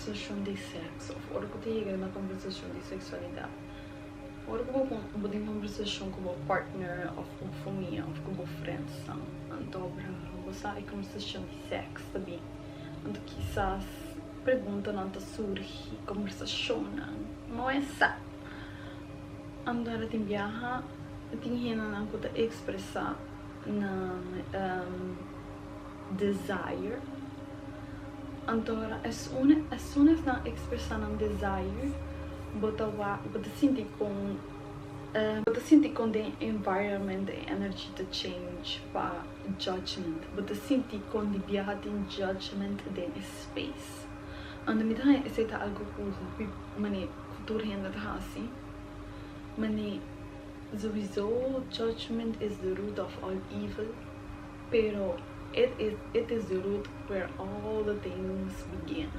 kombersashon di sèkso òf ora ku ta yega na kombersashon di seksualidat, ora ku bo bo tin kombersashon ku bo partner òf ku bo famia òf ku bo frensnan, anto bo sa e kombersashon di sèks ta bin. Anto kisas preguntanan ta surgi, kombersashonnan, no e sa. Anto ora tin biaha tin hendenan ku ta ekspresá nan desire. Anto ora esun esun esnan ekspresá nan desire bo ta wak bo ta sinti kon bo ta sinti kon den environment e energy ta change pa judgment. Bo ta sinti kon di biaha tin judgment den e space. Anto mi ta haña esei ta algu ku hopi manera ku tur hende ta hasi. Mane souiso judgment is the root of all evil, pero it is it is the root where all the things begin.